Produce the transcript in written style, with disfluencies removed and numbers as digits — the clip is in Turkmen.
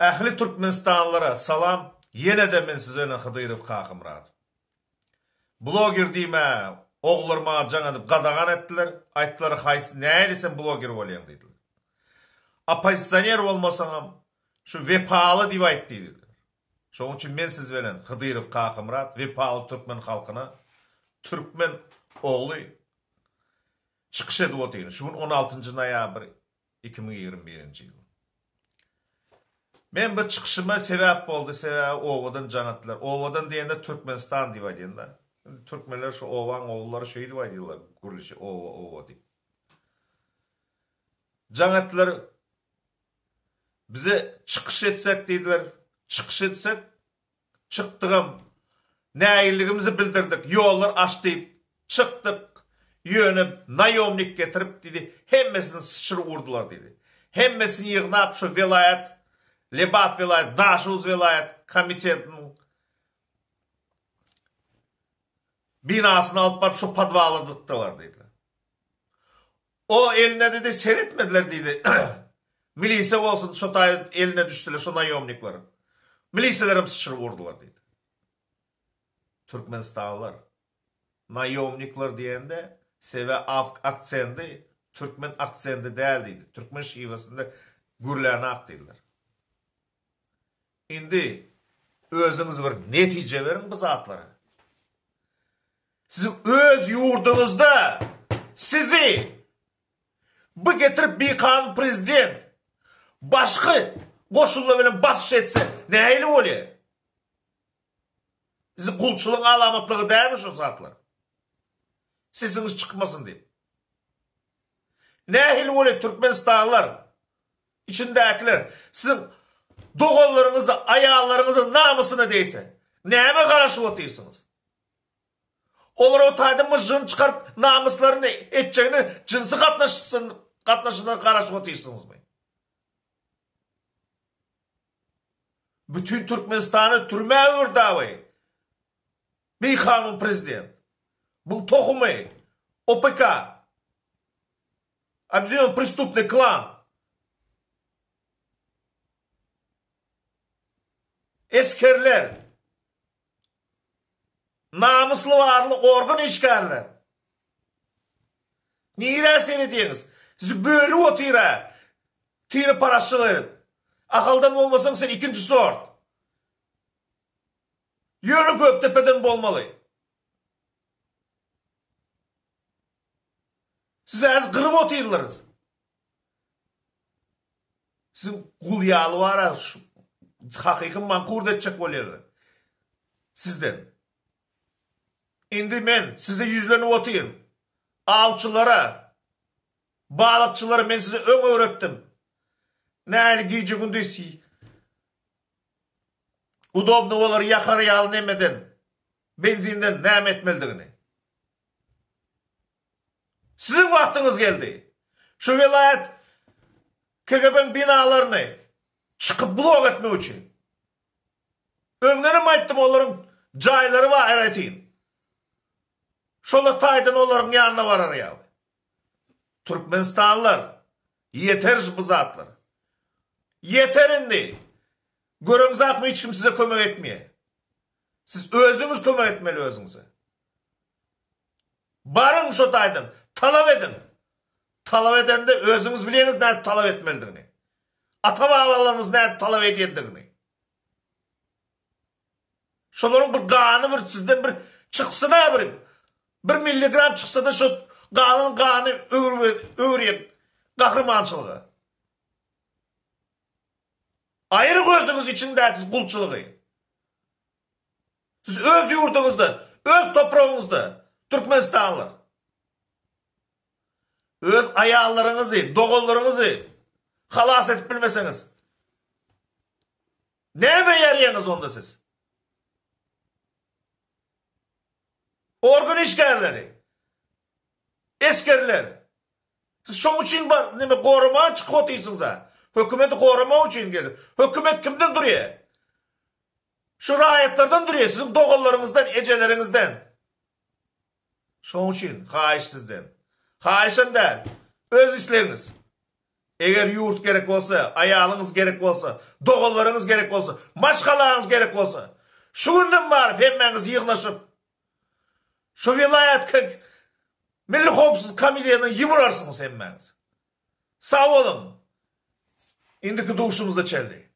Ähli Türkmenistanlylara salam ýenede men siz bilen Hydyrow Kakamyrat. Bloger diýmä ogullar maňa jaň edip gadagan etdiler aýtdylar haýsy nähili sen bloger bolýaň diýdiler. Oppozisioner bolmasaňam şu wepaly diýip aýt diýdiler. Şoň üçin men siz bilen Hydyrow Kakamyrat wepaly türkmen halkyna türkmen ogly çykyş edip otyryn. Şu gün 16-njy noýabr 2021-nji ýyl. Men bu çykyşyma sebäp boldy, sebäbi obadan jaň etdiler. Obadan diýende Türkmenistan diýip aýdýan-da. Türkmenler şu obaň ogullary şeýdip aýdýarlar, gürleşip oba, oba diýip. Jaň etdiler. Bize çykyş etsek diýdiler. Çykyş etsek, Çykdygam, nägilligimizi bildirdik, ýollar aç diýip, çykdyk, ýöne naýomnik getirip diýdi, hemmesini syçyr urdular diýdi. Hemmesini ýygnap şu welaýat, Lebap welaýat, Daşoguz welaýat komitetiniň binasyna alyp baryp şu podwala dykdylar diýdiler. O eline diýdi seretmediler diýdi. Milisiýa bolsun şo taýda eline düşdüler şo naýomnikleriň. Milisiýalarem syçyryp urdular diýdi. Türkmenistanlylar naýomnikler diýende sebe aksendi türkmen aksendi däl diýdi. Türkmen şiwesinde gürlänak diýdiler. Indi özüňiz bir netije beriň bu zatlara. Siziň öz ýurduňyzda sizi bu getirip bikanun prezident başky goşunlar bilen basyş etse nähili bolýar? Sizi gulçulygyň alamatlygy dälmi şu zatlar? Sesiňiz çykmasyn diýip. Nähili bolýar türkmenistanlylar? Içindäkiler siziň doganlaryňyzy, aýallaryňyzy namysyna degse, nämä garaşyp otyrsyňyz? Olar o taýda myžžygyny çykaryp namyslaryny etjegine jynsy gatnaşsyn gatnaşyna garaşyp otyrsyňyzmy? Bütin Türkmenistany türmä öwürdi awy. Bikanun prezident. Buň tohumy OPK. Obzýon prestupnyý klan. Esgerler. Namysly barly organ işgärler. Nirä seredýäňiz? Sizi bölüp otyr-a. Tire paraşçylyk edip. Ahaldan bolmasaň sen ikinji sort. Ýöne Gökdepeden bolmaly. Sizi häzir gyryp otyrlar. Siziň gul ýaly bar-a şu hakyky mankurt etjek bolýarlar. Sizden. Indi men size ýüzlenip otyryn. Awçylara, balykçylara men size öň öwretdim. Nähili gije-gündiz udobny bolar ýakar ýaly nemeden, benzinden näme etmelidigini. Siziň wagtyňyz geldi. Şu welaýat KGB-niň binalaryny çykyp blok etmek üçin. Öňdenem aýtdym olaryň jaýlary bar aýratyn. Şola taýdan olaryň ýanyna barar ýaly. Türkmenistanlylar ýeter bu zatlar. Ýeter indi. Göreňzakmy hiç kim size kömek etmeýär. Siz özüňiz kömek etmeli özüňize. Baryň şo taýdan, talap ediň. Talap edende özüňiz bilýäňiz nädip talap etmelidigini. Ata-babalarymyz nädip talap edýändigini. Şolaryň bir gany bir sizden bir çyksyn-a bir. Bir milligram çyksa-da şo galan gany öwürýän gahrymançylyga. Aýryň özüňiz içindäki gulçulygy. Siz öz ýurduňyzda, öz topragyňyzda, türkmenistanlylar. Öz aýallaryňyzy, doganlaryňyzy halas edip bilmeseňiz, näme ýaraýaňyz onda siz? Organ işgärleri, esgerler, siz şoň üçin bar, neme goramaga çykyp otyrsyňyz-a. Hökümeti goramak üçin geldi. Hökümet kimden durýar? Şu raýatlardan durýar, siziň doganlaryňyzdan, ejeleriňizden. Şoň üçin haýyş sizden. Haýyşam däl, öz islegiňiz. Eger ýurt gerek bolsa, aýalyňyz gerek bolsa, doganlaryňyz gerek bolsa, maşgalaňyz gerek bolsa, şu günden baryp hemmäňiz ýygnaşyp, şu welaýat Milli howpsuzlyk komitetine ýumurarsyňyz hemmäňiz. Sag boluň. Indiki duşumyza çenli.